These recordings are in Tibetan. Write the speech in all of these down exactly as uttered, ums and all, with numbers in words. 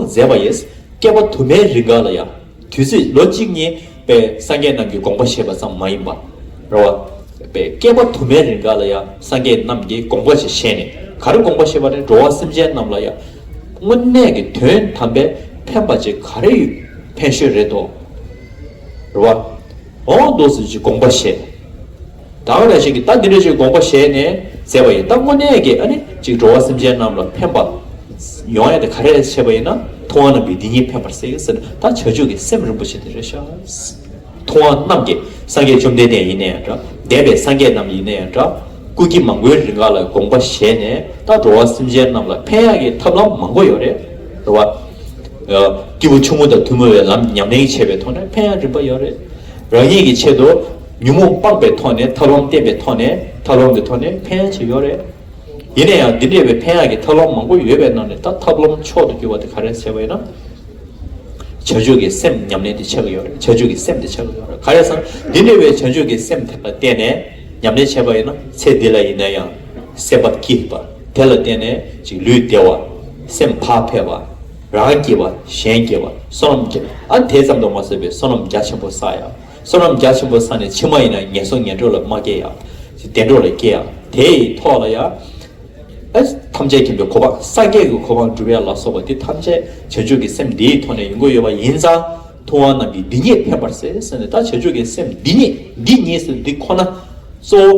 མཛད་པ་ཡིས། བསྐལ་པ་དུ་མའི་རིང་ག་ལ་ཡང་དུས་ཚོད་ལོ་གཅིག་གཉིས་པའི་སངས་རྒྱས་རྣམས་ཀྱིས་དགོངས་པ་བཞེས་པ་ཙམ་མ་ཡིན་པ། རེད་བ། པའི་བསྐལ་པ་དུ་མའི་རིང་ག་ལ་ཡང་སངས་རྒྱས་རྣམས་ཀྱིས་དགོངས་པ་ཞིག་བཞེས་ནས། ག་རེ་དགོངས་པ་བཞེས་པ་རེད། འགྲོ་བ་སེམས་ཅན་རྣམས་ལ་ཡང་དངོས་གནས་ཀྱི་དོན་དམ་པའི་ཕན་པ་ཅིག་ག་རེ་ཡོད། ཕན་ཤོས་རེད་དོ། རེད་བ། འོང་འདུག་ཟེར་ཅིག་དགོངས་པ་བཞེས། ད་ག་ནང་བཞིན་གྱི་ད་འདི་འདྲ་ཅིག་དགོངས་པ་བཞེས་ནས་མཛད་པ་ཡིན། ད་དངོས་གནས་ཀྱི་ཨ་ནི་ཅིག་འགྲོ་བ་སེམས་ཅན་རྣམས་ལ་ཕན་པ་ཡོང་ཡ་དེ་ག་རེ་བྱས་པ་ཡིན་ན། ཐུབ་དབང་རྣམས་ཀྱིས་འདི་ཉིད་ཕན་པར་གཟིགས་ཟེར་ན། ད་བྱང་ཆུབ་ཀྱི་སེམས་རིན་པོ་ཆེ་དེ་རེད་ཤག། ཐུབ་དབང་རྣམས་ཀྱིས། སངས་རྒྱས་བཅོམ་ལྡན་འདས་ཡིན་ན་ཡང་འདྲ། འདས་པའི་སངས་རྒྱས་རྣམས་ཡིན་ན་ཡང་འདྲ། སྐུ་སྐྱེ་མང་པོའི་རིང་ག་ལ་དགོངས་པ་བཞེས་ནས། ད་འགྲོ་བ་སེམས་ཅན་རྣམས་ལ་ཕན་ཡག་གི་ཐབས་ལམ་མང་པོ་ཡོད་རེད། རེད་བ། སྐྱེས་བུ་ཆུང་ངུ་དང་ཐུན་མོང་བའི་ལམ་ཉམས་ལེན་བྱས་པའི་ཐོག་ནས་ཕན་ཡག་རིམ་པ་ཡོད་རེད། རང་ཉིད་ཀྱི་ཆེད་དུ་ཉོན་མོངས་སྤངས་པའི་ཐོག་ནས་ཐབས་ལམ་བསྟེན་པའི་ཐོག་ནས། ཐབས་ལམ་གྱི་ཐོག་ནས་ཕན་ཡག་ཅིག་ཡོད་རེད། ཡིན་ན་ཡང་འདི་འདྲ་བའི་ཕན་ཡག་གི་ཐབས་ལམ་མང་པོ་ཡོད་པའི་ནང་ནས། ད་ཐབས་ལམ་མཆོག་ཏུ་གྱུར་པ་དེ་ག་རེ་ཟེར་བ་ཡིན་ན། བྱང་ཆུབ་ཀྱི་སེམས་ཉམས་ལེན་དེ་ཆགས་ཀྱི་ཡོད་རེད། བྱང་ཆུབ་ཀྱི་སེམས་དེ་ཆགས་ཀྱི་ཡོད་རེད། ག་རེ་ཟེར་ན། འདི་འདྲ་བའི་བྱང་ཆུབ་ཀྱི་སེམས་དེ་ལ་བརྟེན་ནས་ཉམས་ལེན་བྱས་པ་ཡིན་ན། ཚེ་འདི་ལ་ཡིན་ན་ཡང་སེམས་པ་སྐྱིད་པ། དེ་ལ་བརྟེན་ནས་ཅིག་ལུས་བདེ་བ། སེམས་བག་ཕེབས་པ། རང་སྐྱིད་པ། གཞན་སྐྱིད་པ། བསོད་ནམས་སྐྱིད་པ། ཨ་དེ་ཙམ་དུ་མ་ཟད་པའི་བསོད་ནམས་རྒྱ་ཆེན་པོ་བསགས་ཡ། བསོད་ནམས་རྒྱ་ཆེན་པོ་བསགས་ནས་ཕྱི་མ་ཡིན་ན་ངན་སོང་ངན་འགྲོ་ལ་མ་སྐྱེ་ཡ། བདེ་འགྲོ་ལ་སྐྱེ་ཡ། དེ་ཡི་ཐོག་ལ་ཡ། ཨ། ཐམས་ཅད་མཁྱེན་པའི་གོ་འཕང་། སངས་རྒྱས་ཀྱི་གོ་འཕང་སྒྲུབ་ཡ་ལ་སོགས་པ་དེ་ཐམས་ཅད་བྱང་ཆུབ་ཀྱི་སེམས་འདིའི་ཐོག་ནས་ཡོང་གི་ཡོད་པ་ཡིན་ཙང་། ཐུབ་དབང་རྣམས་ཀྱིས་འདི་ཉིད་ཕན་པར་གཟིགས་ཟེར་ནས། ད་བྱང་ཆུབ་ཀྱི་སེམས་འདི་ཉིད། འདི་ཉིད་ཟེར་འདི་ཁོ་ན་གཙོ་བོ་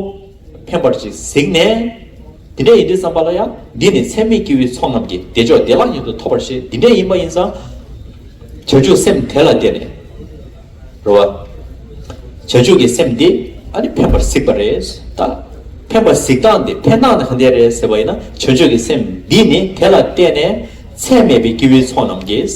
ཕན་པར་ཅིག་གཟིགས་ནས། འདི་འདྲ་ཡིན་དུས་ཙམ་པ་ལ་ཡང་། འདི་ནི་ཚད་མེད་སྐྱེ་བོའི་ཚོགས་རྣམས་ཀྱིས། བདེ་མཆོག་བདེ་བླག་ཉིད་དུ་ཐོབ་པར་ཤེས། འདི་འདྲ་ཡིན་པ་ཡིན་ཙང་། བྱང་ཆུབ་སེམས་དེ་ལ་བརྟེན་ནས། རེད་བ། བྱང་ཆུབ་ཀྱི་སེམས་འདི་ཨ་ནི་ཕན་པར་གཟིགས་པ་རེད། ད་ཕན་པར་གཟིགས་སྟངས་འདི། ཕན་སྟངས་འདི་ག་འདྲ་རེད་ཟེར་བ་ཡིན་ན། བྱང་ཆུབ་ཀྱི་སེམས་འདི་ནི་དེ་ལ་བརྟེན་ནས། ཚད་མེད་པའི་སྐྱེ་བོའི་ཚོགས་རྣམས་ཀྱིས།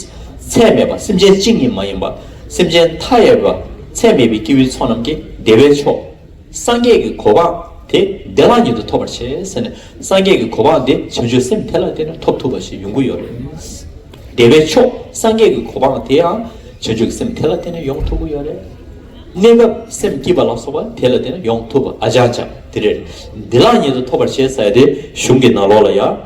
ཚད་མེད་པ། སེམས་ཅན་གཅིག་ཉིད་མ་ཡིན་པ། སེམས་ཅན་མཐའ་ཡས་པ། ཚད་མེད་པའི་སྐྱེ་བོའི་ཚོགས་རྣམས་ཀྱིས། བདེ་བའི་མཆོག། སངས་རྒྱས་ཀྱི་གོ་འཕང་དེ་བདེ་བླག་ཉིད་དུ་ཐོབ་པར་བྱེད་ཟེར་ནས། སངས་རྒྱས་ཀྱི་གོ་འཕང་དེ་བྱང་ཆུབ་སེམས་དེ་ལ་བརྟེན་ནས་ཐོབ་ཐུབ་པ་ཞིག་ཡོང་གི་ཡོད་རེད། བདེ་བའི་མཆོག། སངས་རྒྱས་ཀྱི་གོ་འཕང་དེའང་བྱང་ཆུབ་སེམས་དེ་ལ་བརྟེན་ནས་ཡོང་ཐུབ་ཀྱི་ཡོད་རེད། གནས་སྐབས་སེམས་སྐྱིད་པ་ལ་སོགས་པ་དེ་ལ་བརྟེན་ནས་ཡོང་ཐུབ་པ། ཨ་ཅང་ཅང་དེ་རེད། བདེ་བླག་ཉིད་དུ་ཐོབ་པར་བྱེད་ཟེར་ཡ་དེ་གཞུང་གི་ནང་ལོགས་ལ་ཡང་།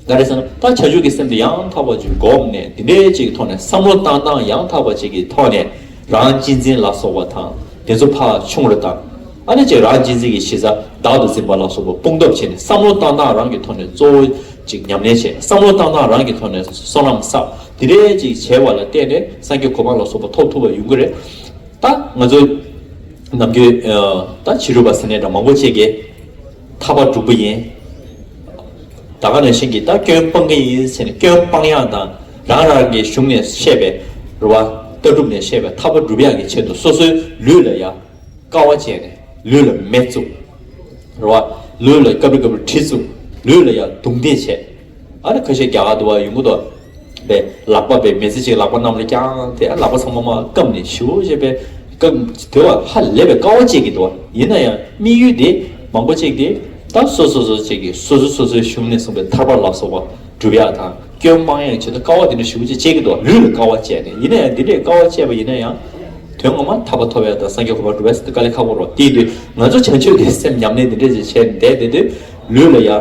ག་རེ་ཟེར་ན། ད་བྱང་ཆུབ་ཀྱི་སེམས་དེ་ཡང་དག་པ་ཅིག་བསྒོམས་ནས། དེ་འདྲའི་ཅིག་གི་ཐོག་ནས། བསམ་བློ་བཏང་སྟངས་ཡང་དག་པ་ཅིག་གི་ཐོག་ནས། རང་གཅེས་འཛིན་ལ་སོགས་པ་དང་། དེ་ཚོ་ཕར་ཆུང་རུ་བཏང་། ཨ་ནི་ཅིག་རང་གཅེས་འཛིན་གྱི་གཞི་རྩ་བདག་ཏུ་འཛིན་པ་ལ་སོགས་པ་སྤོང་ཐབས་བྱས་ནས། བསམ་བློ་བཏང་སྟངས་རང་གི་ཐོག་ནས་གཙོ་བོ་ཅིག་ཉམས་ལེན་བྱས། བསམ་བློ་བཏང་སྟངས་རང་གི་ཐོག་ནས་བསོད་ནམས་བསགས། དེ་འདྲའི་ཅིག་བྱས་པ་ལ་བརྟེན་ནས་སངས་རྒྱས་གོ་འཕང་ལ་སོགས་པ་ཐོབ་ཐུབ་པ་ཡོང་གི་རེད། ད་ང་ཚོ་ནམ་རྒྱུན། ཨ། ད་ཕྱི་རོལ་པ་ཟེར་ནས་འདྲ་མང་པོ་ཅིག་གིས་ཐར་པ་སྒྲུབ་པ་ཡིན། ད་ག་ནང་བཞིན་གྱི་ད་སྐྱོན་སྤང་གི་ཡིན་ཟེར་ནས། སྐྱོན་སྤང་ཡག་དང་། རང་རང་གི་གཞུང་ནས་བཤད་པའི། རེད་བ། ལྟ་གྲུབ་ནས་བཤད་པའི་ཐར་པ་སྒྲུབ་ཡག་གི་ཆེད་དུ་སོ་སོའི་ལུས་ལ་ཡ་དཀའ་བ་སྤྱད་ནས། ལུས་ལ་མེ་བཙུགས། རེད་བ། ལུས་ལ་སྐབས་རེ་སྐབས་རེ་གྲི་བཙུགས། ལུས་ལ་ཡ་རྡུང་རྡེག་བྱས། ཨ་ནི་ཁ་ཤས་རྒྱ་གར་དུ་བ་ཡོང་གི་འདུག་པས། ལག་པ་པའི་མི་ཚེ་གཅིག་ལག་པ་གནམ་ལ་བརྐྱངས་ཏེ། ཨ། ལག་པ་ཚང་མ་མར་བསྐམས་ནས་ཞེ་པོ་ཅིག་པས། བསྐམས་དེ་བ་ཧ་ལས་པའི་དཀའ་བ་སྤྱད་ཀྱི་འདུག་པ། ཡིན་ན་ཡང་དམིགས་ཡུལ་དེ་མང་པོ་ཅིག་དེ། ད་སོ་སོ་སོ་ཅིག་གིས་སོ་སོ་སོ་སོའི་གཞུང་ནས་གསུངས་པའི་ཐར་པ་ལ་སོགས་པ་སྒྲུབ་ཡག་དང་། སྐྱོན་སྤང་ཡག་ཆེད་དུ་དཀའ་བ་དེ་འདྲ་ཞེ་པོ་ཅིག་སྤྱད་ཀྱི་འདུག། ལུས་ལ་དཀའ་བ་སྤྱད་ནས། ཡིན་ན་ཡང་འདི་འདྲའི་དཀའ་བ་སྤྱད་པ་ཡིན་ན་ཡང་། དོན་ངོ་མ་ཐར་པ་ཐོབ་ཡག་དང་སངས་རྒྱས་གོ་འཕང་སྒྲུབ་ཡག་ཟེར་དེ་དཀའ་ལས་ཁག་པོ་རེད། དེ་ཡིན་དུས་ང་ཚོ་བྱང་ཆུབ་ཀྱི་སེམས་ཉམས་ལེན་འདི་འདྲ་ཅིག་བྱས་ནས་བསྡད་བསྡད་དུས། ལུས་ལ་ཡ་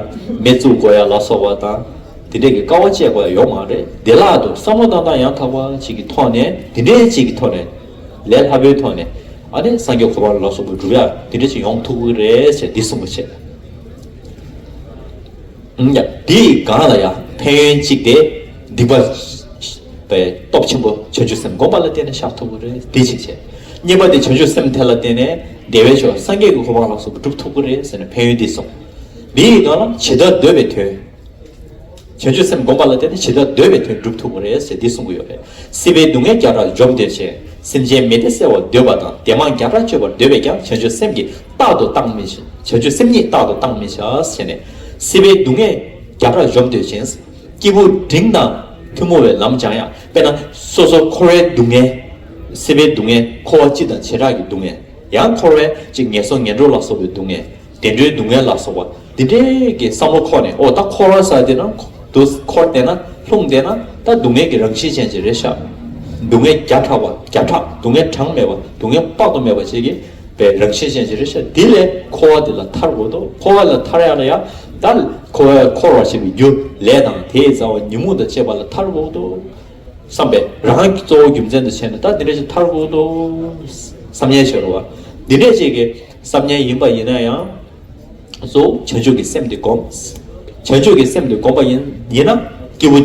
མེ་བཙུགས་དགོས་ཡག་ལ་སོགས་པ་དང་། དེ་འདྲས་ཀྱི་དཀའ་བ་སྤྱད་དགོས་ཡག་ཡོད་མ་རེད། བདེ་བླག་ཏུ་བསམ་བློ་བཏང་སྟངས་ཡང་དག་པ་ཅིག་གི་ཐོག་ནས། དེ་འདྲས་ཅིག་གི་ཐོག་ནས། ལས་སླ་པོའི་ཐོག་ནས། ཨ་ནི་སངས་རྒྱས་གོ་འཕང་ལ་སོགས་པ་སྒྲུབ་ཡག་དེ་འདྲས་ཅིག་ཡོང་ཐུབ་ཀྱི་རེད་ཟེར་འདི་གསུངས་པ་བྱས། ཡ། དེའི་སྒང་ལ་ཡ་ཕན་ཡོན་གཅིག་དེ། སྡིག་པ་པའི་སྟོབས་ཆེན་པོ་བྱང་ཆུབ་སེམས་བསྒོམ་པ་ལ་བརྟེན་ནས་ཤར་ཐུབ་ཀྱི་རེད། དེ་གཅིག་བྱས། གཉིས་པ་དེ་བྱང་ཆུབ་སེམས་དེ་ལ་བརྟེན་ནས་བདེ་བའི་མཆོག་སངས་རྒྱས་ཀྱི་གོ་འཕང་ལ་སོགས་པ་སྒྲུབ་ཐུབ་ཀྱི་རེད་ཟེར་ནས་ཕན་ཡོན་འདི་གསུངས། དེའི་སྒང་ལ་ཇི་ལྟར་འདོད་པའི་དོན། བྱང་ཆུབ་སེམས་བསྒོམ་པ་ལ་བརྟེན་ནས་ཇི་ལྟར་འདོད་པའི་དོན་སྒྲུབ་ཐུབ་ཀྱི་རེད་ཟེར་འདི་གསུང་གི་ཡོད་རེད། སྲིད་པའི་སྡུག་བསྔལ་བརྒྱ་ཕྲག་འཇོམས་འདོད་ཅིང་། སེམས་ཅན་མི་བདེ་སེལ་བར་འདོད་པ་དང་། བདེ་མང་བརྒྱ་ཕྲག་སྤྱོད་པར་འདོད་པས་ཀྱང་། བྱང་ཆུབ་སེམས་ཀྱིས་རྟག་ཏུ་བཏང་མི་བྱ། བྱང་ཆུབ་སེམས་ཉིད་རྟག་ཏུ་བཏང་མི་བྱ་ཟེར་ནས། སྲིད་པའི་སྡུག་བསྔལ་བརྒྱ་ཕྲག་འཇོམས་འདོད་ཅིང་། སྐྱེས་བུ་འབྲིང་དང་ཐུན་མོང་བའི་ལམ་སྦྱང་ཡག། དཔེར་ན་སོ་སོ་འཁོར་བའི་སྡུག་བསྔལ། སྲིད་པའི་སྡུག་བསྔལ། འཁོར་བ་སྤྱི་དང་བྱེ་བྲག་གི་སྡུག་བསྔལ། ཡང་འཁོར་བའི་ཅིག་ངན་སོང་ངན་འགྲོ་ལ་སོགས་པའི་སྡུག་བསྔལ། བདེ་འགྲོའི་སྡུག་བསྔལ་ལ་སོགས་པ་འདི་འདྲའི་གི་བསམ་བློ་འཁོར་ནས། ཨོ་ད་འཁོར་བ་ཟེར་དེ་ན། དུ་འཁོར་བསྡད་ན། ལྷུང་བསྡད་ན། ད་སྡུག་བསྔལ་གྱི་རང་བཞིན་ཅན་ཅིག་རེད་ཤག། སྡུག་བསྔལ་བརྒྱ་ཕྲག་པ་བརྒྱ་ཕྲག། སྡུག་བསྔལ་གྲངས་མེད་པ། སྡུག་བསྔལ་དཔག་ཏུ་མེད་པ་ཅིག་གི་པའི་རང་བཞིན་ཅན་ཅིག་རེད་ཤག། དེ་ལས་འཁོར་བ་དེ་ལ་ཐར་དགོས་འདུག། འཁོར་བ་ལ་ཐར་ཡག་ལ་ཡང་། ད་འཁོར་བ་འཁོར་བར་བྱེད་པའི་རྒྱུ་ལས་དང་དེའི་རྩ་བ་ཉོན་མོངས་དང་བཅས་པ་ལ་ཐར་དགོས་འདུག། བསམ་པས་རང་གི་གཙོ་བོ་རྒྱུ་མཚན་དུ་བྱས་ནས་ད་འདི་འདྲ་ཞིག་ཐར་དགོས་འདུག་བསམ་ཉན་ཞིག་རེད་བ། འདི་འདྲ་ཞིག་གི་བསམ་ཉན་ཡིན་པ་ཡིན་ན་ཡང་། གཙོ་བོ་བྱང་ཆུབ་ཀྱི་སེམས་དེ་སྒོམ། བྱང་ཆུབ་ཀྱི་སེམས་དེ་སྒོམ་པ་ཡིན་ཡིན་ན་སྐྱེས་བུ་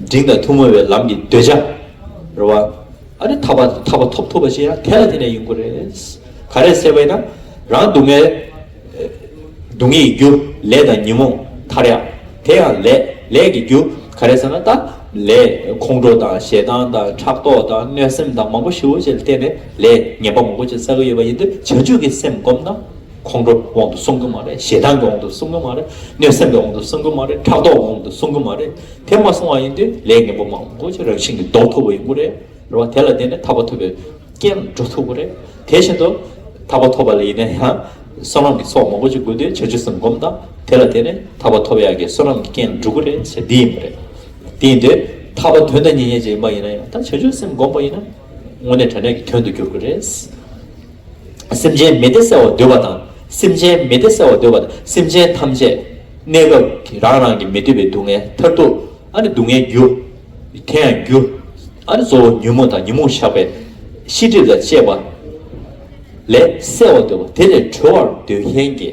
འབྲིང་དང་ཐུན་མོང་བའི་ལམ་གྱི་གདོད་བྱ་རེད་བ། ཨ་ནི་ཐར་པ་ཐར་པ་ཐོབ་ཐུབ་པ་ཞིག་ཡང་དེ་ལ་བརྟེན་ནས་ཡོང་གི་རེད། ག་རེ་ཟེར་བས་ན་རང་སྡུག་བསྔལ། སྡུག་བསྔལ་གྱི་རྒྱུ་ལས་དང་ཉོན་མོངས་ཐར་ཡག་དེ་ཡང་ལས་ལས་ཀྱི་རྒྱུ་ག་རེ་ཟེར་ན་ད་ལས་ཁོང་ཁྲོ་དང་ཞེ་སྡང་དང་ཕྲག་དོག་དང་གནོད་སེམས་དང་མང་པོ་ཞེ་པོ་ཅིག་ལ་བརྟེན་ནས་ལས་ངན་པ་མང་པོ་ཅིག་བསགས་ཀྱི་ཡོད་པ་ཡིན་དུས་བྱང་ཆུབ་ཀྱི་སེམས་བསྒོམས་ན་ཁོང་ཁྲོ་དབང་དུ་སོང་གི་མ་རེད། ཞེ་སྡང་གི་དབང་དུ་སོང་གི་མ་རེད། གནོད་སེམས་ཀྱི་དབང་དུ་སོང་གི་མ་རེད། ཕྲག་དོག་དབང་དུ་སོང་གི་མ་རེད། དེ་མ་སོང་བ་ཡིན་དུས་ལས་ངན་པ་མང་པོ་ཅིག་རང་བཞིན་གྱིས་ཟློག་ཐུབ་པ་ཡིན་དགོས་རེད། རེད་བ། དེ་ལ་བརྟེན་ནས་ཐར་པ་ཐོབ་པའི་རྐྱེན་ལ་འགྲོ་ཐུབ་ཀྱི་རེད། དེ་བཞིན་དུ་ཐར་པ་ཐོབ་པ་ལ་ཡིན་ན་ཡང་བསོད་ནམས་ཀྱི་ཚོགས་མང་པོ་ཅིག་དགོས་དུས་བྱང་ཆུབ་སེམས་བསྒོམ་དང་དེ་ལ་བརྟེན་ནས་ཐར་པ་ཐོབ་ཡག་གི་བསོད་ནམས་ཀྱི་རྐྱེན་ལ་འགྲོ་གི་རེད་ཟེར་འདི་ཡིན་པ་རེད། དེ་ཡིན་དུས་ཐར་པ་དོན་དང་ཉེ་ཉེ་ཅིག་ཡིན་པ་ཡིན་ན་ཡང་ད་བྱང་ཆུབ་སེམས་བསྒོམ་པ་ཡིན་ན་དངོས་གནས་དྲང་གནས་ཀྱི་དོན་དུ་འགྱུར་གི་རེད། སེམས་ཅན་མི་བདེ་བསལ་བར་འདོད་པ་དང་། སེམས་ཅན་མི་བདེ་བསལ་བར་འདོད་པ་དང་། སེམས་ཅན་ཐམས་ཅད་གནས་སྐབས་ཀྱི་རང་རང་གི་མི་འདོད་པའི་སྡུག་བསྔལ་མཐར་ཐུག་ཨ་ནི་སྡུག་བསྔལ་རྒྱུ། དེ་ཡང་རྒྱུ། ཨ་ནི་གཙོ་བོ་ཉོན་མོངས་དང་ཉོན་མོངས་ཆགས་པའི་ཤེས་སྒྲིབ་དང་བཅས་པ་ལས་བསལ་བར་འདོད་པ་དེ་ལས་གྲོལ་བར་འདོད་མཁན་གྱི་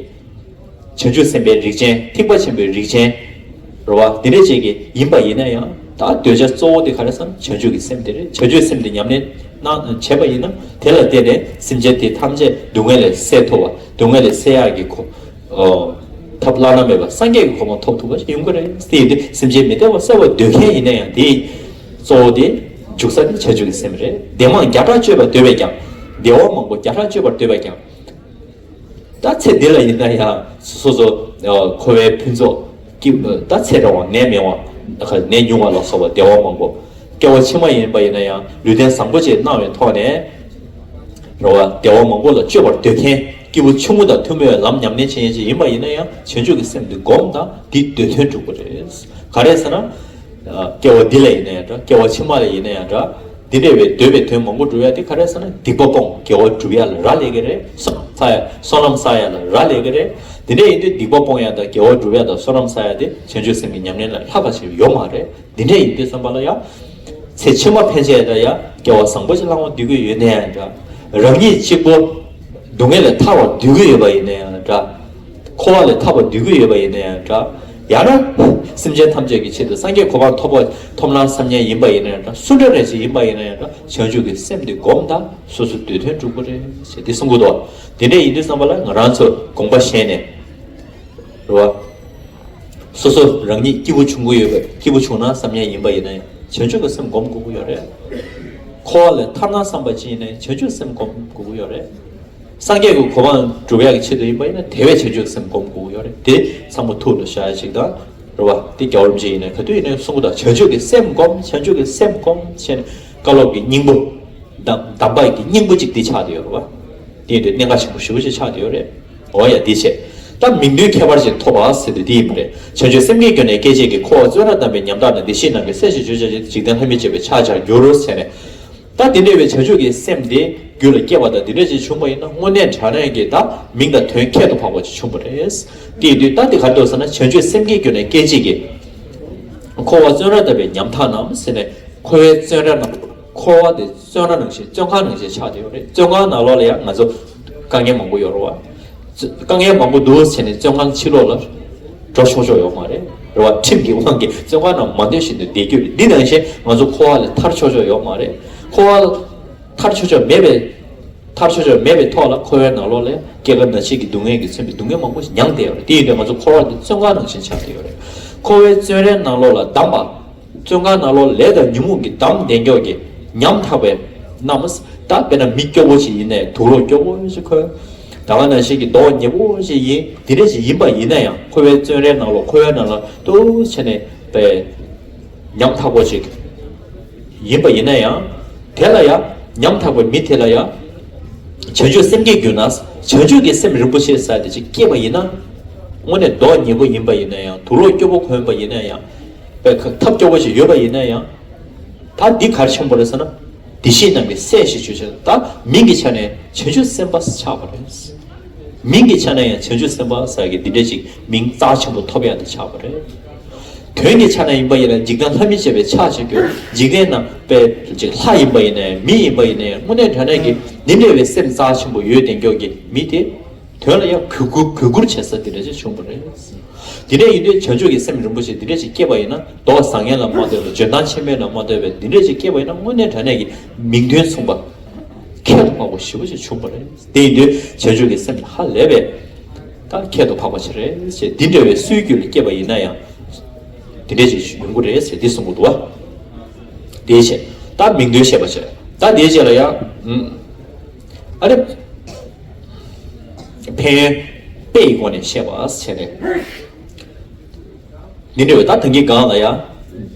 བྱང་ཆུབ་སེམས་དཔའི་རིགས་ཅན་ཐེག་པ་ཆེན་པོའི་རིགས་ཅན། རེད་བ། དེ་འདྲ་ཅིག་གི་ཡིན་པ་ཡིན་ན་ཡང་ད་འདོད་བྱ་གཙོ་བོ་དེ་ག་རེ་ཟེར་ན་བྱང་ཆུབ་ཀྱི་སེམས་དེ་རེད། བྱང་ཆུབ་སེམས་དེ་ཉམས་ལེན་གནང་བྱས་པ་ཡིན་ན་དེ་ལ་བརྟེན་ནས་སེམས་ཅན་དེ་ཐམས་ཅད་སྡུག་བསྔལ་ལས་བསལ་ཐུབ་པ་སྡུག་བསྔལ་ལས་བསལ་ཡག་གི་གོ་ཨོ། ཐབས་བླ་ན་མེད་པ་སངས་རྒྱས་ཀྱི་གོ་འཕང་ཐོབ་ཐུབ་པ་ཞིག་ཡོང་གི་རེད། དེ་ཡིན་དུས་སེམས་ཅན་མི་བདེ་བ་བསལ་བར་འདོད་མཁན་ཡིན་ན་ཡང་དེ་གཙོ་བོ་དེ་འཇུག་ས་དེ་བྱང་ཆུབ་ཀྱི་སེམས་རེད། བདེ་བ་མང་བརྒྱ་ཕྲག་སྤྱོད་པར་འདོད་པས་ཀྱང་། བདེ་བ་མང་པོ་བརྒྱ་ཕྲག་སྤྱོད་པར་འདོད་པས་ཀྱང་། ད་ཚེ་འདི་ལ་ཡིན་ན་ཡང་སོ་སོ་འཁོར་བའི་ཕུན་ཚོགས་ཀྱི་ད་ཚེ་རིང་བ་ནད་མེད་པ་ནད་ཉུང་བ་ལ་སོགས་པ་བདེ་བ་མང་པོ་སྐྱེ་བ་ཕྱི་མ་ཡིན་པ་ཡིན་ན་ཡང་ལུས་རྟེན་བཟང་པོ་ཅིག་གནང་བའི་ཐོག་ནས་རེད་བ། བདེ་བ་མང་པོ་ལ་སྤྱོད་པར་འདོད་མཁན་སྐྱེས་བུ་ཆུང་ངུ་དང་ཐུན་མོང་བའི་ལམ་ཉམས་ལེན་བྱེད་མཁན་ཅིག་ཡིན་པ་ཡིན་ན་ཡང་བྱང་ཆུབ་ཀྱི་སེམས་འདི་སྒོམ་དང་འདི་འདོད་དོན་འགྲུབ་དགོས་རེད། ག་རེ་ཟེར་ན། སྐྱེ་བ་འདི་ལ་ཡིན་ན་ཡང་འདྲ། སྐྱེ་བ་ཕྱི་མ་ལ་ཡིན་ན་ཡང་འདྲ། འདི་འདྲ་བའི་འདོད་པའི་དོན་མང་པོ་འགྲུབ་ཡ་དེ་ག་རེ་ཟེར་ན་སྡིག་པ་སྤོང་དགེ་བ་སྒྲུབ་ཡ་ལ་རག་ལས་ཀྱི་རེད། བསོད་ནམས་བསགས་ཡ་བསོད་ནམས་བསགས་ཡ་ལ་རག་ལས་ཀྱི་རེད། འདི་འདྲ་ཡིན་དུས་སྡིག་པ་སྤོང་ཡ་དང་དགེ་བ་སྒྲུབ་ཡ་དང་བསོད་ནམས་བསགས་ཡ་དེ་བྱང་ཆུབ་སེམས་ཀྱི་ཉམས་ལེན་ལས་ལྷག་པ་ཞིག་ཡོད་མ་རེད། འདི་འདྲ་ཡིན་དུས་ཙམ་པ་ལ་ཡང་ཚེ་ཕྱི་མ་ཕན་ཆད་ལ་ཡང་སྐྱེ་བ་བཟང་པོ་ཞིག་བླང་བར་འདོད་ཀྱི་ཡོད་ན་ཡང་འདྲ། རང་ཉིད་གཅིག་པོ་སྡུག་བསྔལ་ལས་ཐར་བར་འདོད་ཀྱི་ཡོད་པ་ཡིན་ན་ཡང་འདྲ། འཁོར་བ་ལས་ཐར་བར་འདོད་ཀྱི་ཡོད་པ་ཡིན་ན་ཡང་འདྲ། ཡང་ན་སེམས་ཅན་ཐམས་ཅད་ཀྱི་ཆེད་དུ་སངས་རྒྱས་གོ་འཕང་ཐོབ་པ་ཐོབ་ན་བསམ་མཁན་ཡིན་པ་ཡིན་ན་ཡང་འདྲ། སུ་འདྲ་རེ་ཞིག་ཡིན་པ་ཡིན་ན་ཡང་འདྲ། བྱང་ཆུབ་ཀྱི་སེམས་འདི་སྒོམ་དང་སོ་སོའི་འདོད་དོན་འགྲུབ་ཀྱི་རེད་ཟེར་འདི་གསུང་གི་འདུག་དེ་འདྲ་ཡིན་དུས་ཙམ་པ་ལ་ང་རང་ཚོ་དགོངས་པ་བཞེས་ནས། རེད་བ། སོ་སོ་རང་ཉིད་སྐྱེས་བུ་ཆུང་ཀུ་ཡོད་པའི་སྐྱེས་བུ་ཆུང་ན་བསམ་མཁན་ཡིན་པ་ཡིན་ན་ཡང་བྱང་ཆུབ་ཀྱི་སེམས་སྒོམ་དགོས་ཀྱི་ཡོད་རེད། འཁོར་བ་ལས་ཐར་ན་བསམ་པ་ཅིག་ཡིན་ན་ཡང་བྱང་ཆུབ་སེམས་སྒོམ་དགོས་ཀྱི་ཡོད་རེད། སངས་རྒྱས་ཀྱི་གོ་འཕང་སྒྲུབ་ཡག་གི་ཆེད་དུ་ཡིན་པ་ཡིན་ན་དེ་བས་བྱང་ཆུབ་སེམས་སྒོམ་དགོས་ཀྱི་ཡོད་རེད། དེ་ཚང་མ་ཐུགས་ལ་བཞག་ཡ་ཞིག་དང་། རེད་བ། དེ་རྒྱལ་བ་རིན་པོ་ཆེ་ཡིན་ན་ག་དུས་ཡིན་ན་གསུང་གི་འདུག་བྱང་ཆུབ་ཀྱི་སེམས་སྒོམ། བྱང་ཆུབ་ཀྱི་སེམས་སྒོམ་བྱས་ནས་བཀའ་སློབ་ཀྱི་སྙིང་པོ། གདམས་གདམས་པ་ཡི་གི་སྙིང་པོ་གཅིག་འདི་ཆགས་བསྡད་ཡོད་རེད་བ། དེ་ཡིན་དུས་གནད་འགག་ཆེན་པོ་ཞེ་པོ་ཞིག་ཆགས་བསྡད་ཡོད་རེད། འོ་ཡ་འདི་བྱས། ད་མིང་དོན་ཁྱད་པར་ཅན་ཐོབ་པ་ཟེར་དུས་འདི་ཡིན་པ་རེད། བྱང་ཆུབ་སེམས་ཀྱི་རྒྱུ་ནི་སྐད་ཅིག་གིས། འཁོར་བ་བཙོན་རར་བསྡམས་པའི་ཉམ་ཐག་རྣམས། བདེ་གཤེགས་རྣམས་ཀྱི་སྲས་ཞེས་བརྗོད་བྱ་ཞིག་འཇིག་རྟེན་ལྷ་མིར་བཅས་པའི་ཕྱག་བྱར་འགྱུར་རོ་ཟེར་ནས། ད་དེ་འདྲ་བའི་བྱང་ཆུབ་ཀྱི་སེམས་དེ་རྒྱུད་ལ་སྐྱེས་པ་དང་དེ་འདྲ་ཅིག་བྱུང་བ་ཡིན་ན་དངོས་གནས་དྲང་གནས་ཀྱི་ད་མིང་དང་དོན་ཁྱད་དུ་འཕགས་པ་ཅིག་བྱུང་བ་རེད། དེ་ཡིན་དུས་ད་དེ་ག་རེ་འདུག་ཟེར་ན་བྱང་ཆུབ་སེམས་ཀྱི་རྒྱུ་ནི་སྐད་ཅིག་གིས། འཁོར་བ་བཙོན་རར་བསྡམས་པའི་ཉམ་ཐག་རྣམས་ཟེར་ནས་འཁོར་བའི་བཙོན་ར་རྣམས། འཁོར་བ་དེ་བཙོན་ར་ནང་བཞིན་བཙོན་ཁང་ནང་བཞིན་ཆགས་བསྡད་ཡོད་རེད། བཙོན་ཁང་ནང་ལོགས་ལ་ཡང་ང་ཚོ་དཀའ་ངལ་མང་པོ་ཡོད་རེད་བ། དཀའ་ངལ་མང་པོ་འདུག་ཟེར་ནས་བཙོན་ཁང་ཕྱི་ལོགས་ལ་འགྲོ་ཆོག་ཆོག་ཡོད་མ་རེད། རེད་བ། ཁྲིམས་ཀྱི་དབང་གིས་བཙོན་ཁང་ནང་མ་སྡོད་བཞིན་དུ་བསྡད་རྒྱུ་རེད། འདི་ནང་བཞིན་ང་ཚོ་འཁོར་བ་ལས་ཐར་ཆོག་ཆོག་ཡོད་མ་རེད། འཁོར་བ་ལ་ཐར་ཆོག་ཆོག་མེད་པའི་ཐར་ཆོག་ཆོག་མེད་པའི་ཐོག་ལ་འཁོར་བའི་ནང་ལོགས་ལ་སྐྱེ་རྒ་ན་འཆི་གི་སྡུག་བསྔལ་གྱིས་མཚོན་པའི་སྡུག་བསྔལ་མང་པོ་ཞིག་མྱངས་བསྡད་ཡོད་རེད། དེ་ཡིན་དུས་ང་ཚོ་འཁོར་བ་འདི་བཙོན་ཁང་ནང་བཞིན་ཆགས་བསྡད་ཡོད་རེད། འཁོར་བའི་བཙོན་རའི་ནང་ལོགས་ལ་བསྡམས་པ། བཙོན་ཁང་ནང་ལོགས་ལས་དང་ཉོན་མོངས་ཀྱིས་བསྡམས་བསྡད་མཁན་གྱི་ཉམ་ཐག་པའི་རྣམས། ད་དཔེར་ན་མི་སྐྱོ་པོ་ཞིག་ཡིན་ནའི་དུག་ལོག་སྐྱོ་པོ་ཞིག་འཁོལ། ད་ག་ནང་བཞིན་གྱི་མདོག་ཉེས་པོ་ཞིག་ཡིན། དེ་འདྲ་ཞིག་ཡིན་པ་ཡིན་ན་ཡང་འཁོར་བའི་བཙོན་རའི་ནང་ལོགས་འཁོར་བའི་ནང་ལ་ཏོག་ཙམ་བྱས་ནས་པའི་ཉམ་ཐག་པོ་ཞིག་ཡིན་པ་ཡིན་ན་ཡང་། དེ་ལ་ཡང་ཉམ་ཐག་པའི་མི་དེ་ལ་ཡང་། བྱང་ཆུབ་སེམས་བསྐྱེད་གྱུར་ན། བྱང་ཆུབ་ཀྱི་སེམས་རིན་པོ་ཆེ་ཟེར་དེ་ཅིག་སྐྱེས་པ་ཡིན་ན། དངོས་གནས་མདོག་ཉེས་པོ་ཡིན་པ་ཡིན་ན་ཡང་། དུག་ལོག་སྐྱོ་པོ་གོན་པ་ཡིན་ན་ཡང་། པའི་ཁ་ཐབས་སྐྱོ་པོ་ཞིག་ཡོད་པ་ཡིན་ན་ཡང་། ད་འདི་གར་ཆེན་པོ་རེད་ཟེར་ན། བདེ་གཤེགས་རྣམས་ཀྱི་སྲས་ཞེས་བརྗོད་བྱ། ད་མིང་གི་ཆ་ནས་བྱང་ཆུབ་སེམས་དཔའ་ཆགས་པ་རེད། མིང་གི་ཆ་ནས་ཡང་བྱང་ཆུབ་སེམས་དཔའ་ཟེར་གི་འདི་འདྲ་ཅིག་མིང་རྩ་ཆེན་པོ་ཐོབ་ཡག་དེ་ཆགས་པ་རེད། དོན་གྱི་ཆ་ནས་ཡིན་པ་ཡིན་ན་འཇིག་རྟེན་ལྷ་མི་བྱེད་པའི་ཆགས་བྱེད་དགོས། འཇིག་རྟེན་ན་པའི་ཅིག་ལྷ་ཡིན་པ་ཡིན་ནའི་མི་ཡིན་པ་ཡིན་ནའི་དངོས་གནས་དྲང་གནས་ཀྱི་འདི་འདྲ་བའི་སེམས་རྩ་ཆེན་པོ་ཡོད་བསྡད་མཁན་གྱི་མི་དེ་དོན་ལ་ཡང་གུས་བཀུར་གུས་བཀུར་བྱེད་ས་འདི་འདྲ་ཅིག་བྱུང་བ་རེད། འདི་འདྲ་ཡིན་དུས་བྱང་ཆུབ་ཀྱི་སེམས་རིན་པོ་ཆེ་འདི་འདྲ་ཅིག་སྐྱེས་པ་ཡིན་ན་མདོག་བཟང་ངན་ལ་མ་ལྟོས་པའི་འཇོན་ཐང་ཆེ་དམན་ལ་མ་ལྟོས་པའི་འདི་འདྲ་ཅིག་སྐྱེས་པ་ཡིན་ན་དངོས་གནས་དྲང་གནས་ཀྱི་མིང་དོན་མཚུངས་པ་ཁྱད་དུ་འཕགས་པ་ཞེ་པོ་ཅིག་བྱུང་བ་རེད། དེ་ཡིན་དུས་བྱང་ཆུབ་ཀྱི་སེམས་ལ་ཧ་ལས་པའི་ད་ཁྱད་དུ་འཕགས་པ་ཞིག་རེད་ཅེས་འདི་འདྲ་བའི་སྲོལ་རྒྱུན་ལ་སྐྱེས་པ་ཡིན་ན་ཡང་འདི་འདྲ་ཅིག་ཡོང་གི་རེད་ཟེར་འདི་གསུང་གི་འདུག་བ། དེའི་ཕྱིར་ད་མིང་དོན་བཤད་པ་བྱས། ད་དེའི་རྗེས་ལ་ཡང་ཨ་རེ། ཕན་ཡོན་དཔེ་ཡི་སྒོ་ནས་བཤད་པ་བྱས་ནས། འདི་འདྲ་བའི་ད་ཐང་གི་སྒང་ལ་ཡང་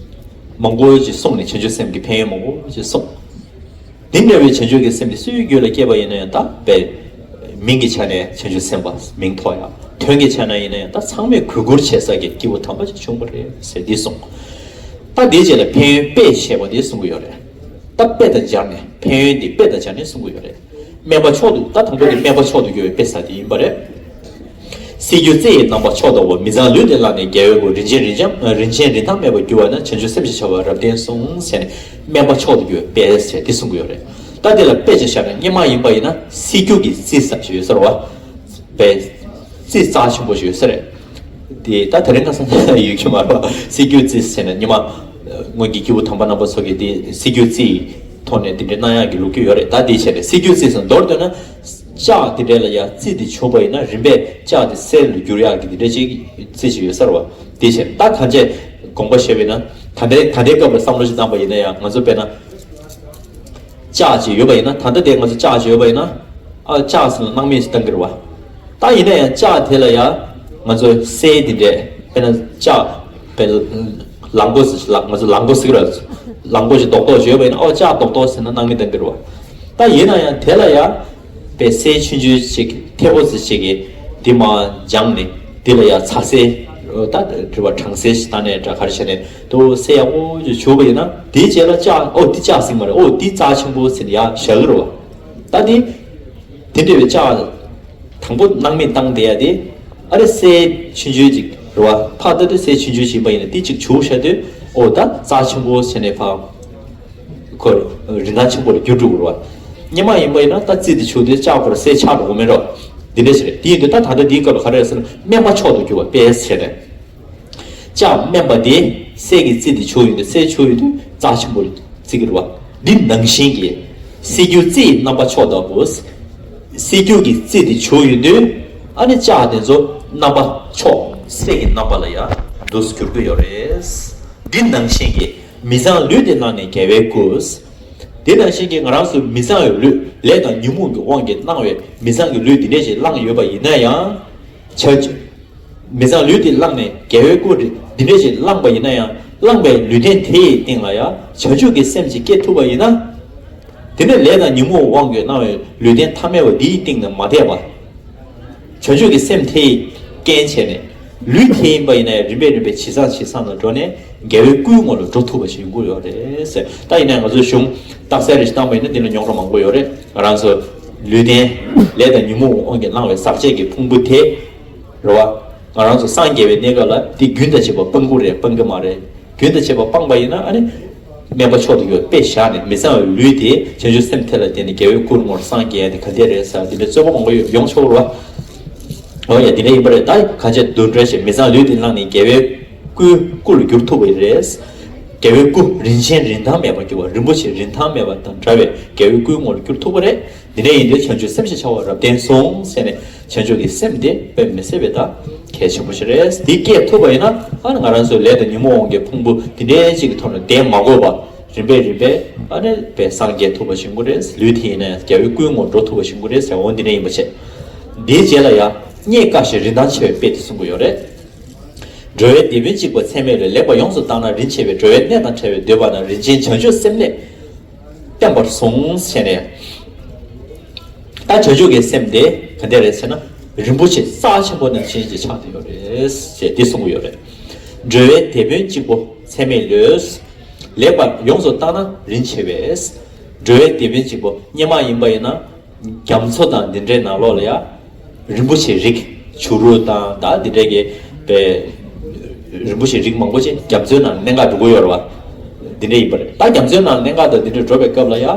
མང་པོ་ཅིག་གསུངས་ནས་བྱང་ཆུབ་སེམས་ཀྱི་ཕན་ཡོན་མང་པོ་ཅིག་གསུངས། འདི་འདྲ་བའི་བྱང་ཆུབ་ཀྱི་སེམས་དེ་སུའི་རྒྱུད་ལ་སྐྱེས་པ་ཡིན་ན་ཡང་ད་དཔེ་མིང་གི་ཆ་ནས་བྱང་ཆུབ་སེམས་དཔའ་མིང་ཐོགས་ཡ། དོན་གྱི་ཆ་ནས་ཡིན་ན་ཡང་ད་ཚང་མས་གུས་བཀུར་བྱེད་ས་ཀྱི་སྐྱེས་བུ་དམ་པ་ཅིག་བྱུང་བ་རེད་ཟེར་འདི་གསུངས། ད་འདིའི་རྗེས་ལ་ཕན་ཡོན་དཔེ་བཤད་པ་འདི་གསུང་གི་ཡོད་རེད། ད་དཔེ་དང་སྦྱར་ནས་ཕན་ཡོན་འདི་དཔེ་དང་སྦྱར་ནས་གསུང་གི་ཡོད་རེད། དམན་པ་མཆོག་ཏུ་ད་དང་པོ་དེ་དམན་པ་མཆོག་ཏུ་གྱུར་པའི་དཔེ་ས་དེ་ཡིན་པ་རེད། སྲིད་རྒྱུ་རྩི་ཡི་རྣམ་པ་མཆོག་ལྟ་བུ། མི་གཙང་ལུས་འདི་བླངས་ནས་རྒྱལ་བའི་སྐུ། རིན་ཆེན་རིན་ཆེན་རིན་ཆེན་རིན་ཐང་མེད་པར་གྱུར་པ་ན། བྱང་ཆུབ་སེམས་ཞེས་བྱ་བ་རབ་བརྟན་གསུངས་ཟེར་ནས་དམན་པ་མཆོག་ཏུ་གྱུར་པའི་དཔེ་ཟེར་དེ་གསུང་གི་ཡོད་རེད། ད་དེ་ལ་དཔེ་ཅིག་བཞག་ན་སྔོན་མ་ཡིན་པ་ཡིན་ན་སྲིད་རྒྱུ་གི་རྩི་ས་ཞིག་ཡོད་ས་རེད་བ། པའི་རྩི་རྩ་ཆེན་པོ་ཞིག་ཡོད་ས་རེད། དེ་ད་དེ་རིང་ཁ་སང་ཡོད་ཀྱི་མ་རེད་བ། སྲིད་རྒྱུ་རྩི་ཟེར་ནས་སྔོན་མ་སྔོན་གྱི་སྐྱེས་བུ་དམ་པ་རྣམ་པ་ཚོ་གིས་དེ་སྲིད་རྒྱུ་རྩི་ཡི་ཐོག་ནས་དེ་འདྲའི་གནང་ཡག་གི་ལོ་རྒྱུས་ཡོད་རེད། ད་དེ་བྱས་ནས་སྲིད་རྒྱུ་རྩི་ཟེར་མདོར་བསྡུས་ན། ལྕགས་དེ་འདྲ་ལ་ཡང་རྩི་དེ་བྱུག་པ་ཡིན་ན་རིམ་པས་ལྕགས་དེ་གསེར་ལ་འགྱུར་ཡག་གི་དེ་འདྲ་ཅིག་རྩི་ཞིག་ཡོད་ས་རེད་བ། དེ་བྱས་ད་གང་བྱས་དགོངས་པ་བཞེས་པ་ཡིན་ན་ད་ལྟའི་ད་ལྟའི་སྐབས་ལ་བསམ་བློ་ཞིག་བཏང་པ་ཡིན་ན་ཡང་ང་ཚོ་དཔེར་ན། ལྕགས་ཅིག་ཡོད་པ་ཡིན་ན་ད་ལྟ་དེ་ང་ཚོ་ལྕགས་ཅིག་ཡོད་པ་ཡིན་ན། ཨ་ལྕགས་ཟེར་ན་སྣང་མེད་ཅིག་བཏང་གི་རེད་བ། ད་ཡིན་ན་ཡང་ལྕགས་དེ་ལ་ཡང་ང་ཚོ་གསེར་དེ་འདྲས་དཔེར་ན་ལྕགས་དཔེ་ལག་མགོ་ཟེར་ལག་ང་ཚོ་ལག་མགོ་ཟེར་གི་རེད། ལག་མགོ་ཅིག་རྡོག་རྡོག་ཅིག་ཡོད་པ་ཡིན་ན་ཨོ་ལྕགས་རྡོག་རྡོག་ཟེར་ན་སྣང་མེད་བཏང་གི་རེད་བ། ད་ཡིན་ན་ཡང་དེ་ལ་ཡང་དཔེ་གསེར་ཆུང་ཆུང་ཅིག་ཐེ་བོ་ཟེར་ཅིག་གིས་དེ་མར་སྦྱངས་ནས་དེ་ལ་ཡང་ཚ་གསེར་ད་དྲི་བ་གྲང་གསེར་ཞིག་བཏང་ནས་འདྲ་ག་རེ་བྱས་ནས་དུ་གསེར་ཡག་པོ་ཅིག་བྱུག་པ་ཡིན་ན་དེའི་རྗེས་ལ་ལྕགས་ཨོ་དེ་ལྕགས་ཟེར་གི་མ་རེད། ཨོ་དེ་རྩ་ཆེན་པོ་ཟེར་ནས་ཡར་བཞག་གི་རེད་བ། ད་དེ་དེ་འདྲ་བའི་ལྕགས་དང་པོ་སྣང་མེད་བཏང་བསྡད་ཡ་དེ་ཨ་རེ་གསེར་ཆུང་ཆུང་ཅིག་རེད་བ། ཕར་ལྟ་དུས་གསེར་ཆུང་ཆུང་ཅིག་ཡིན་པ་ཡིན་ན་དེ་ཅིག་བྱུག་བཞག་དུས་ཨོ་ད་རྩ་ཆེན་པོ་བྱས་ནས་ཕར་ཁོ་རིན་ཐང་ཆེན་པོ་ལ་འགྱུར་འགྲོ་གི་རེད་བ། སྔོན་མ་ཡིན་པ་ཡིན་ན་ད་རྩི་དེ་བྱུག་དུས་ལྕགས་ཁོ་ར་གསེར་ཆགས་འགྲོ་གི་མེད་རོ། འདི་འདྲ་ཞིག་རེད། དེ་ཡིན་དུས་ད་ད་ལྟ་འདིའི་སྐབས་ལ་ག་རེ་ཟེར་ན་དམན་པ་མཆོག་ཏུ་གྱུར་པ་དཔེ་བྱས་ནས། ལྕགས་དམན་པ་དེ་གསེར་གྱི་རྩི་དེ་བྱུག་ཡོང་དུས་གསེར་བྱུག་ཡོང་དུས་རྩ་ཆེན་པོ་ལ་བརྩི་གི་རེད་བ། འདི་ནང་བཞིན་གྱི་སྲིད་རྒྱུ་རྩི་ཡི་རྣམ་པ་མཆོག་ལྟ་བུ། སྲིད་རྒྱུ་གི་རྩི་དེ་བྱུག་ཡོང་དུས་ཨ་ནི་ལྕགས་དེ་ཚོ་རྣམ་པ་མཆོག་གསེར་གྱི་རྣམ་པ་ལ་ཡང་འདུག་སེ་འགྱུར་གྱི་ཡོད་རེད། འདི་ནང་བཞིན་གྱི་མི་གཙང་ལུས་དེ་བླངས་ནས་རྒྱལ་བའི་སྐུ། དེ་ནང་བཞིན་གྱི་ང་རང་ཚོ་མི་གཙང་བའི་ལུས་ལས་དང་ཉོན་མོངས་ཀྱི་དབང་གིས་བླངས་བའི་མི་གཙང་གི་ལུས་འདི་འདྲས་ཞིག་བླངས་ཡོད་པ་ཡིན་ན་ཡང་། བྱ་མི་གཙང་ལུས་དེ་བླངས་ནས་རྒྱལ་བའི་སྐུ་འདི་འདྲས་ཞིག་བླངས་པ་ཡིན་ན་ཡང་བླངས་པའི་ལུས་རྟེན་དེ་ཡི་སྟེང་ལ་ཡང་བྱང་ཆུབ་ཀྱི་སེམས་ཅིག་སྐྱེ་ཐུབ་པ་ཡིན་ན། དེ་ནས་ལས་དང་ཉོན་མོངས་དབང་གིས་བླངས་བའི་ལུས་རྟེན་ཐ་མལ་བ་འདིའི་སྟེང་ནས་མ་འདས་པ། བྱང་ཆུབ་ཀྱི་སེམས་དེས་རྐྱེན་བྱས་ནས་ལུས་དེ་ཡིན་པ་ཡིན་ན་ཡང་རིམ་པས་རིམ་པས་ཇེ་བཟང་ཇེ་བཟང་དུ་འགྲོ་ནས་རྒྱལ་བའི་སྐུའི་ངོ་ལ་འགྲོ་ཐུབ་པ་ཞིག་ཡོང་གི་ཡོད་རེད་ཟེར། ད་ཡིན་ན་ང་ཚོའི་གཞུང་རྟགས་གསལ་རེ་ཞིག་བཏང་པ་ཡིན་ན་འདི་ལ་རྙོག་དྲ་མང་པོ་ཡོད་རེད། ང་རང་ཚོ་ལུས་རྟེན་ལས་དང་ཉོན་མོངས་དབང་གིས་བླངས་པའི་ཟག་བཅས་ཀྱི་ཕུང་པོ་དེ་རེད་བ། ང་རང་ཚོ་སངས་རྒྱས་པའི་གནས་སྐབས་ལ་འདི་རྒྱུན་དང་བཅས་པ་སྤང་དགོས་རེད་སྤང་གི་མ་རེད། རྒྱུན་དུ་བྱེད་པ་སྤངས་པ་ཡིན་ན་ཨ་ནི། དམན་པ་མཆོག་ཏུ་གྱུར་པའི་དཔེ་བཞག་ནས་མི་གཙང་བའི་ལུས་དེ་བྱང་ཆུབ་སེམས་དེ་ལ་བརྟེན་ནས་རྒྱལ་བའི་སྐུ་ངོར་སངས་རྒྱས་ཏེ་ག་འདྲ་རེད་ཟེར་འདི་འདྲའི་རྩོད་པ་མང་པོ་ཡོང་ཆོག་རེད་བ། འོ་ཡ་འདི་འདྲ་ཡིན་པ་རེད། ད་གང་བྱས་འདུ་འབྲལ་ཞེས་མི་གཙང་ལུས་དེ་བླངས་ནས་རྒྱལ་བའི་སྐུའི་སྐུ་ལ་འགྱུར་ཐུབ་པ་རེད། རྒྱལ་བའི་སྐུ་རིན་ཆེན་རིན་ཐང་མེད་པར་གྱུར་པ་རིན་པོ་ཆེ་རིན་ཐང་མེད་པ་དང་འདྲ་བའི་རྒྱལ་བའི་སྐུའི་ངོར་འགྱུར་ཐུབ་པ་རེད། འདི་འདྲ་ཡིན་དུས་བྱང་ཆུབ་སེམས་ཞེས་བྱ་བ་རབ་བརྟན་གསུངས་ཟེར་ནས་བྱང་ཆུབ་ཀྱི་སེམས་དེ་དཔེ་མི་སྲིད་པའི་ད་གལ་ཆེན་པོ་ཞིག་རེད། འདི་སྐྱེས་ཐུབ་པ་ཡིན་ན་ཨ་ནི་ང་རང་ཚོའི་ལས་དང་ཉོན་མོངས་དབང་གི་ཕུང་པོ་འདི་འདྲའི་གཅིག་གི་ཐོག་ནས་བསྡད་མ་དགོས་པ་རིམ་པས་རིམ་པས་ཨ་ནི་དཔེ་སངས་རྒྱས་ཐུབ་པ་ཞིག་ཡོང་གི་རེད། ལུས་དེ་ཡིན་ན་རྒྱལ་བའི་སྐུའི་ངོར་འགྲོ་ཐུབ་པ་ཞིག་ཡོང་གི་རེད་ཟེར་འོ་འདི་འདྲ་ཡིན་པ་བྱས། འདིའི་རྗེས་ལ་ཡང་རྙེད་དཀའ་ཞིང་རིན་ཐང་ཆེ་བའི་དཔེ་དེ་གསུང་གི་ཡོད་རེད། འགྲོ་བའི་དེད་དཔོན་གཅིག་པོ་ཚད་མེད་ལུས། ལེགས་པར་ཡོངས་སུ་བརྟགས་ན་རིན་ཆེ་བས། འགྲོ་བའི་གནས་དང་བྲལ་བའི་འདོད་པ་ན། རིན་ཆེན་བྱང་ཆུབ་སེམས་ལས་བརྟན་པར་གསུངས་ཟེར་ནས། ད་བྱང་ཆུབ་ཀྱི་སེམས་དེ་ག་འདྲ་རེད་ཟེར་ན་རིན་པོ་ཆེ་རྩ་ཆེན་པོ་ནང་བཞིན་ཅིག་ཆགས་བསྡད་ཡོད་རེད་ཅེས་འདི་གསུང་གི་ཡོད་རེད། འགྲོ་བའི་དེད་དཔོན་གཅིག་པོ་ཚད་མེད་ལུས། ལེགས་པར་ཡོངས་སུ་བརྟགས་ན་རིན་ཆེ་བས། འགྲོ་བའི་དེད་དཔོན་གཅིག་པོ་སྔོན་མ་ཡིན་པ་ཡིན་ན་རྒྱ་མཚོ་དང་འདི་འདྲའི་ནང་ལོགས་ལ་ཡང་རིན་པོ་ཆེ་རིགས་བྱུ་རུ་དང་ད་འདི་འདྲའི་གི་པའི་ རིན་པོ་ཆེ་རིགས་མང་པོ་ཅིག་རྒྱ་མཚོའི་ནང་གནད་འགག་འགྲོ་གི་ཡོད་རེད་བ། འདི་འདྲ་ཡིན་པ་རེད། ད་རྒྱ་མཚོའི་ནང་གནད་འགག་དང་འདི་འདྲ་འགྲོ་བའི་སྐབས་ལ་ཡ།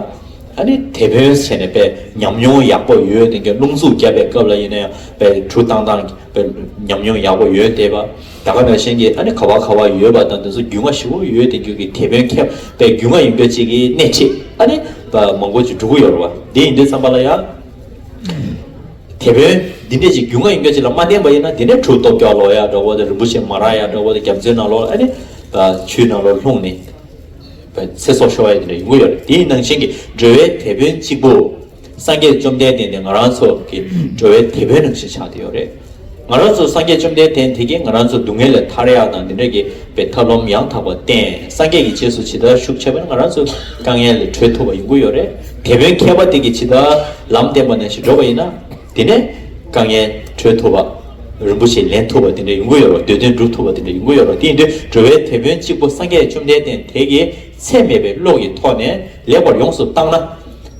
ཨ་ནི་དེད་དཔོན་བྱས་ནས་པས་ཉམས་མྱོང་ཡག་པོ་ཡོད་དེ་གི་རླུང་འཚུབ་བརྒྱབ་པའི་སྐབས་ལ་ཡིན་ན་ཡང་པས་གྲུ་བཏང་སྟངས་པས་ཉམས་མྱོང་ཡག་པོ་ཡོད་དེ་བ། ད་ག་ནང་བཞིན་གྱི་ཨ་ནི་ག་བ་ག་བ་ཡོད་པ་དང་དེ་ཚོ་རྒྱུས་མངའ་ཞེ་པོ་ཡོད་དེ་གི་དེད་དཔོན་མཁས་པས་རྒྱུས་མངའ་ཡོད་མཁན་ཅིག་གི་སྣེ་ཁྲིད་ཨ་ནི་པ་མང་པོ་ཅིག་འགྲོ་གི་ཡོད་རེད་བ། འདི་ཡིན་དུས་ཙམ་པ་ལ་ཡ། དེད་དཔོན་འདི་འདྲས་ཅིག་རྒྱུས་མངའ་ཡོད་མཁན་ཅིག་ལ་མ་བརྟེན་པ་ཡིན་ན་དེ་ནས་གྲུ་སྟོབས་རྒྱག་ལོག་ཡ་འདྲ་བོ་དང་རིན་པོ་ཆེ་མ་རག་ཡ་འདྲ་བོ་དང་རྒྱ་མཚོའི་ནང་ལོགས་ཨ་ནི་ཆུའི་ནང་ལོགས་ལྷུང་ནས་ཚེ་སྲོག་ཤོར་ཡ་དེ་འདྲ་ཡོང་གི་ཡོད་རེད། དེའི་ནང་བཞིན་གྱི་འགྲོ་བའི་དེད་དཔོན་གཅིག་པུ་སངས་རྒྱས་བཅོམ་ལྡན་འདས་ནས་ང་རང་ཚོ་གི་འགྲོ་བའི་དེད་དཔོན་ནང་བཞིན་ཆགས་བསྡད་ཡོད་རེད། ང་རང་ཚོ་སངས་རྒྱས་བཅོམ་ལྡན་འདས་དེ་གིས་ང་རང་ཚོ་སྡུག་བསྔལ་ལས་ཐར་ཡ་དང་འདི་འདྲ་གི་པའི་ཐབས་ལམ་ཡང་དག་པ་བསྟན། སངས་རྒྱས་ཀྱི་རྗེས་སུ་ཇི་ལྟར་ཞུགས་བྱས་པ་ན་ང་རང་ཚོ་དཀའ་ངལ་ལས་གྲོལ་ཐུབ་པ་ཡོང་གི་ཡོད་རེད། དེད་དཔོན་མཁས་པ་དེ་གིས་ཇི་ལྟར་ལམ་བསྟན་པ་ནང་བཞིན་འགྲོ་བ་ཡིན་ན། དེ་ནས་དཀའ་ངལ་གྲོལ་ཐུབ་པ། རིན་པོ་ཆེ་ལེན་ཐུབ་པ་དེ་འདྲ་ཡོང་གི་ཡོད་རེད། འདོད་དོན་འགྲུབ་ཐུབ་པ་དེ་འདྲ་ཡོང་གི་ཡོད་རེད། དེ་ཡིན་དུས་འགྲོ་བའི་དེད་དཔོན་གཅིག་པུ་སངས་རྒྱས་བཅོམ་ལྡན་འདས་དེ་གིས་ཚད་མེད་པའི་བློ་ཡི་ཐོག་ནས་ལེགས་པར་ཡོངས་སུ་བརྟགས་ན།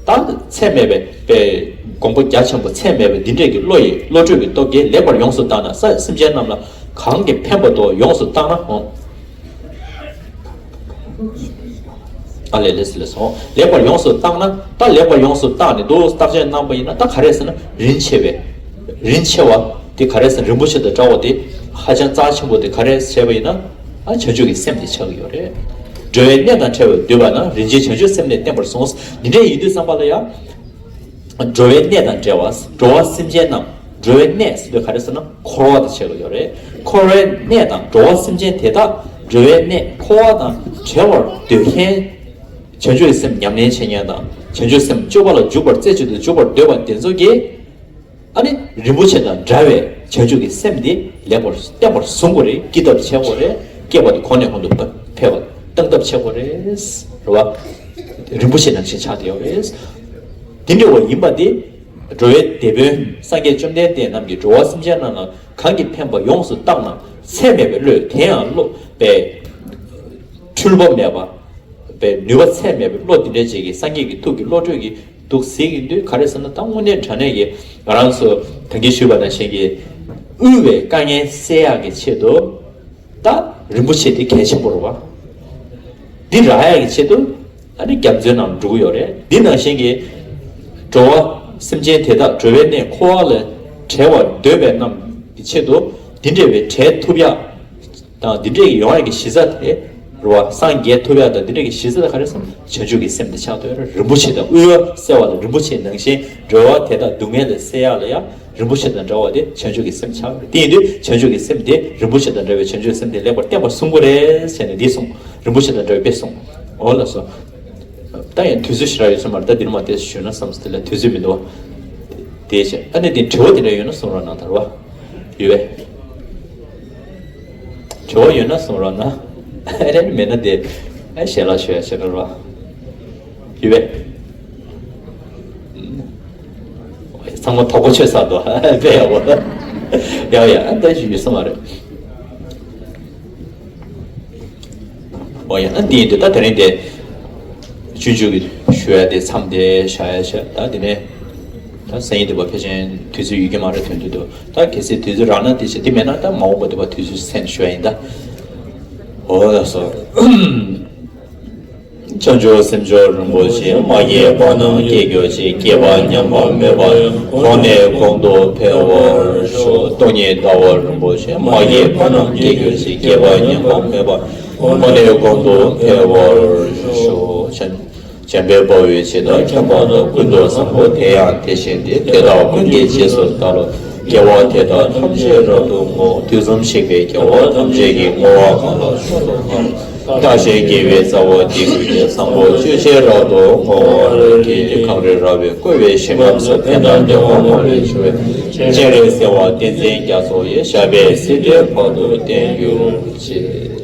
ད་ཚད་མེད་པའི་པའི་དགོངས་པ་རྒྱ་ཆེན་པོ་ཚད་མེད་པའི་འདི་འདྲས་ཀྱི་བློ་ཡི་བློ་གྲོས་ཀྱི་སྟོབས་ཀྱིས་ལེགས་པར་ཡོངས་སུ་བརྟགས་ན་ས་སེམས་ཅན་རྣམས་ལ་གང་གིས་ཕན་པ་དོ་ཡོངས་སུ་བརྟགས་ན་འོང་། ཨ་ལས་ལས་ལས་སོ། ལེགས་པར་ཡོངས་སུ་བརྟགས་ན་ད་ལེགས་པར་ཡོངས་སུ་བརྟགས་ནས་འདུག་བརྟག་དཔྱད་གནང་པ་ཡིན་ན་ད་ག་རེ་ཟེར་ན་རིན་ཆེ་བས། རིན་ཆེ་བ་དེ་ག་རེ་ཟེར་ན་རིན་པོ་ཆེ་དང་འདྲ་བ་དེ་ཧ་ཅང་རྩ་ཆེན་པོ་དེ་ག་རེ་བྱས་པ་ཡིན་ན་ཨ་བྱང་ཆུབ་ཀྱི་སེམས་དེ་ཆགས་ཀྱི་ཡོད་རེད། འགྲོ་བའི་གནས་དང་བྲལ་བར་འདོད་པ་ན་རིན་ཆེན་བྱང་ཆུབ་སེམས་ལས་བརྟེན་པར་གསུངས། འདི་འདྲས་ཡིན་དུས་ཙམ་པ་ལ་ཡང་། འགྲོ་བའི་གནས་དང་བྲལ་བ། འགྲོ་བ་སེམས་ཅན་རྣམས་འགྲོ་བའི་གནས་ཟེར་དུས་ག་རེ་ཟེར་ན་འཁོར་བ་དང་བྱེད་ཀྱི་ཡོད་རེད། འཁོར་བའི་གནས་དང་འགྲོ་བ་སེམས་ཅན་དེ་དག་འགྲོ་བའི་གནས་འཁོར་བ་དང་བྲལ་བར་འདོད་མཁན། བྱང་ཆུབ་ཀྱི་སེམས་ཉམས་ལེན་བྱེད་མཁན་དང་བྱང་ཆུབ་སེམས་སྤྱོད་པ་ལ་འཇུག་པར་རྩེ་གཅིག་ཏུ་འཇུག་པར་འདོད་པ་དེ་ཚོ་གིས། ཨ་ནི་རིན་པོ་ཆེ་དང་འདྲ་བའི་བྱང་ཆུབ་ཀྱི་སེམས་འདི་ལེགས་པར་བརྟན་པར་བཟུང་དགོས་རེད། སྐྱིད་ཐབས་བྱེད་དགོས་རེད། སྐྱེས་པ་དེ་གོང་ནས་གོང་དུ་འཕེལ་བ་བཏང་ཐབས་བྱེད་དགོས་རེད། རེད་བ། རིན་པོ་ཆེ་ནང་བཞིན་ཆགས་བསྡད་ཡོད་རེད། དེ་འདྲ་བ་ཡིན་པ་དེ་འགྲོ་བའི་དེད་དཔོན་སངས་རྒྱས་བཅོམ་ལྡན་འདས་རྣམས་ཀྱིས་འགྲོ་བ་སེམས་ཅན་རྣམས་ལ་གང་གིས་ཕན་པ་ཡོངས་སུ་བརྟགས་ན་ཚད་མེད་པའི་བློས་དེ་ཡང་བློ་པའི་འཁྲུལ་པ་མེད་པ། པའི་ནུས་པ་ཚད་མེད་པའི་བློ་འདི་འདྲ་ཅིག་གིས་སངས་རྒྱས་ཀྱི་ཐུགས་ཀྱི་བློ་གྲོས་ཀྱིས་འདུག་གཟིགས་ཀྱི་འདུག་ག་རེ་ཟེར་ན་ད་དངོས་གནས་དྲང་གནས་ཀྱི་ང་རང་ཚོ་ད་གིན་ཞུས་པ་ནང་བཞིན་གྱི་དབུལ་བའི་དཀའ་ངལ་སེལ་ཡག་གི་ཆེད་དུ་ད་རིན་པོ་ཆེ་དེ་གལ་ཆེན་པོ་རེད་བ། འདི་རག་ཡག་གི་ཆེད་དུ་ཨ་ནི་རྒྱ་མཚོའི་ནང་འགྲོ་གི་ཡོད་རེད། འདི་ནང་བཞིན་གྱི་འགྲོ་བ་སེམས་ཅན་དེ་དག་འགྲོ་བའི་གནས་འཁོར་བ་ལས་བྲལ་བར་འདོད་པའི་རྣམས་ཀྱི་ཆེད་དུ་འདི་འདྲ་བའི་བྲལ་ཐུབ་ཡག་དང་འདི་འདྲས་ཀྱི་ཡོང་ཡག་གི་གཞི་རྩ་དེ་རེད་བ། སངས་རྒྱས་ཐུབ་ཡག་དང་འདི་འདྲས་ཀྱི་གཞི་རྩ་དེ་ག་རེ་ཟེར་ན་བྱང་ཆུབ་ཀྱི་སེམས་དེ་ཆགས་འདུག་རིན་པོ་ཆེ་དང་དབུལ་བ་སེལ་བ་ལ་རིན་པོ་ཆེ་ནང་བཞིན་འགྲོ་བ་དེ་དག་སྡུག་བསྔལ་ལས་སེལ་ཡག་ལ་ཡང་རིན་པོ་ཆེ་དང་འདྲ་བ་དེ་བྱང་ཆུབ་ཀྱི་སེམས་ཆགས་རེད། དེ་ཡིན་དུས་བྱང་ཆུབ་ཀྱི་སེམས་དེ་རིན་པོ་ཆེ་དང་འདྲ་བའི་བྱང་ཆུབ་སེམས་དེ་ལེགས་པར་བརྟན་པར་བཟུང་དགོས་རེད་ཟེར་ནས་འདི་གསུངས། རིན་པོ་ཆེ་དང་འདྲ་བའི་དཔེ་གསུངས། འོ་ལགས་སོ། ད་ཡང་དུས་ཚོད་ཞེ་དྲག་ཡོད་ས་མ་རེད། ད་འདི་ནས་མར་ཏོག་ཙམ་ཞུས་ན་བསམ་སོང་། དེ་ལ་དུས་ཚོད་མི་འདུག་བ། དེ་བྱས་ཨ་ནི་དེ་དྲི་བ་དེ་འདྲ་ཡོད་ན་གསུང་རོགས་གནང་། ད་རེད་བ། ཡོད་པས། དྲི་བ་ཡོད་ན་གསུང་རོགས་གནང་། ཨ་རེ་མེད་ན་དེ་ཨ་ཞལ་ལག་ཞུ་ཡ་ཞེ་དྲག་རེད་བ། ཡོད་པས། ཚང་མ་དོགས་པ་ཆོད་ཚར་འདུག་དཔེ་ཡག་པོ། ཡག་ཡག་ཨ་ད་ཞིག་ཡོད་ས་མ་རེད། འོ་ཡ། ཨ་འདི་ཡིན་དུས་ད་དེ་རིང་དེ་སྤྱོད་འཇུག་གི་ཞུ་ཡ་དེ་མཚམས་དེ་བཞག་ཡ་བྱས། ད་དེ་ནས་ད་སང་ཉིན་དེ་བ་ཕལ་ཆེར་དུས་ཚོད་ཡོད་ཀྱི་མ་རེད་དོན་དུ་འདུག་ད་གལ་སྲིད་དུས་ཚོད་རག་ན་དེ་བྱས། དེ་མེད་ན་ད་མ་འོངས་པ་དེ་བ་དུས་ཚོད་མཚན་ཞུ་ཡ་ཡིན་ད། འོ་ལགས་སོ། བྱང་ཆུབ་སེམས་མཆོག་རིན་པོ་ཆེ། མ་སྐྱེས་པ་རྣམས་སྐྱེ་གྱུར་ཅིག་སྐྱེས་པ་ཉམས་པ་མེད་པར་གོང་ནས་གོང་དུ་འཕེལ་བར་ཤོག་སྟོང་ཉིད་ཟླ་བ་རིན་པོ་ཆེ། མ་སྐྱེས་པ་རྣམས་སྐྱེ་གྱུར་ཅིག་སྐྱེས་པ་ཉམས་པ་མེད་པར་གོང་ནས་གོང་དུ་འཕེལ་བར་ཤོག་བྱམས་པས་དཔའ་བོའི་ཆེད་དུ་ཁྱབ་པ་དང་། ཀུན་ཏུ་བཟང་པོ་དེ་ཡང་དེ་བཞིན་ཏེ། དེ་དག་ཀུན་གྱི་རྗེས་སུ་བདག་སློབ། དགེ་བ་དེ་དག་ཐམས་ཅད་རབ་ཏུ་བསྔོ། དུས་གསུམ་གཤེགས་པའི་རྒྱལ་བ་ཐམས་ཅད་ཀྱི་བསྔོ་བ་གང་ལ་མཆོག་ཏུ་བསྔགས། བདག་གཞན་དགེ་བའི་རྩ་བ་འདི་ཀུན་ཀྱང་། བཟང་པོ་སྤྱོད་ཕྱིར་རབ་ཏུ་བསྔོ་བར་བགྱི། གངས་རི་ར་བས་བསྐོར་བའི་ཞིང་ཁམས་སུ། ཕན་དང་བདེ་བ་མང་པོས་འབྱུང་བའི། སྤྱན་རས་གཟིགས་དབང་བསྟན་འཛིན་རྒྱ་མཚོ་ཡི། ཞབས་པད་སྲིད་མཐའི་བར་དུ་བརྟན་གྱུར་ཅིག